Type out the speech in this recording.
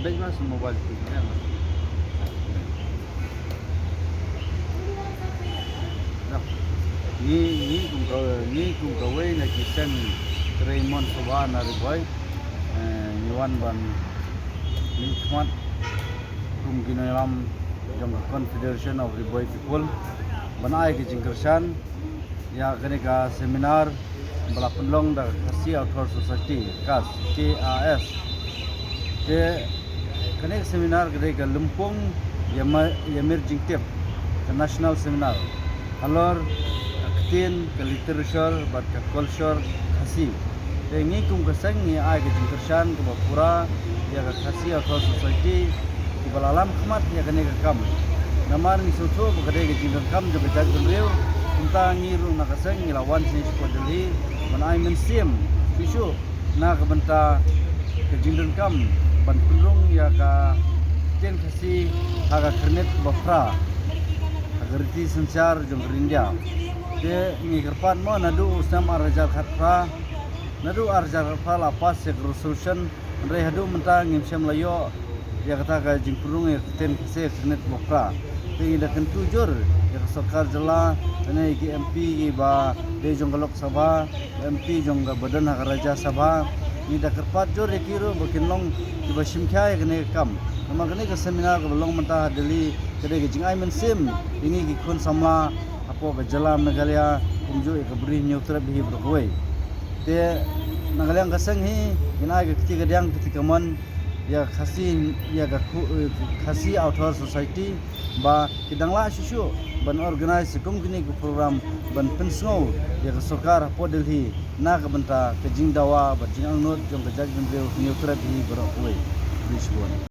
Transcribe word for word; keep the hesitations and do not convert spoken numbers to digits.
Dei ba sa mobile phi dang. Ngi, ngi kum ka, ngi kum kawei na ki seng trei mon sabha na Ri Bhoi. Eh, ngi wan ban mihkhmat kum ki nongïalam jong ka Confederation of Ri Bhoi People ban ai ka jingkyrshan ïa kane ka seminar ba la pynlong da ka Khasi Author Society, KAS, K A S. Te kane ka seminar ka dei ka lympung ïa ma-, ïa mir jingtip, ka national seminar halor ka ktien, ka literature bad ka culture Khasi. Te ngi kum ka seng ngi ai ka jingkyrshan kaba pura ïa ka Khasi Author Society kiba la lam khmat ïa kane ka kam. Namar ngi sngewthuh ba ka dei ka jingdonkam jong ka jaitbynriew. Kumta ngi ruh na ka seng ngi la wan sha New Delhi ban ai mynsiem shuh shuh na ka bynta ka jingdonkam ban pynrung ïa ka ktien Khasi ha ka khyrnit kaba phra ha ka riti synshar jong ka India. Te ngi kyrpad mo naduh u snem ar hajar khatphra, naduh ar hajar khatphra la pass ïa ka resolution, hynrei haduh mynta ngim shym la ïoh ïa kata ka jingpynrung ïa ka ktien Khasi ha ka khyrnit kaba phra. Te ngi da kyntu jur ïa ka sorkar jylla, lane ïa ki M P kiba dei jong ka Lok Sabha, M P jong ka ba don ha ka Rajya Sabha, ngi da kyrpad jur ïa ki ruh ba kin long kiba shimkhia ïa kane ka kam. Namar kane ka seminar kaba long mynta ha Delhi ka dei ka jingai mynsiem ïa ngi ki khun samla hapoh ka jylla Meghalaya, kumjuh ïa ka Bri Hynñiewtrep hi baroh kawei. Te na ka liang ka seng hi ngin ai ka kti kadiang kti kamon ïa ka Khasi, ïa ka khu-, eh, Khasi Author Society ba ki dang lah shuh shuh ban organise kum kine ki program ban pynsngew ïa ka sorkar hapoh Delhi na ka bynta ka jingdawa bad jingangnud jong ka jaitbynriew Hynñiewtrep hi baroh kawei. Khublei shibun.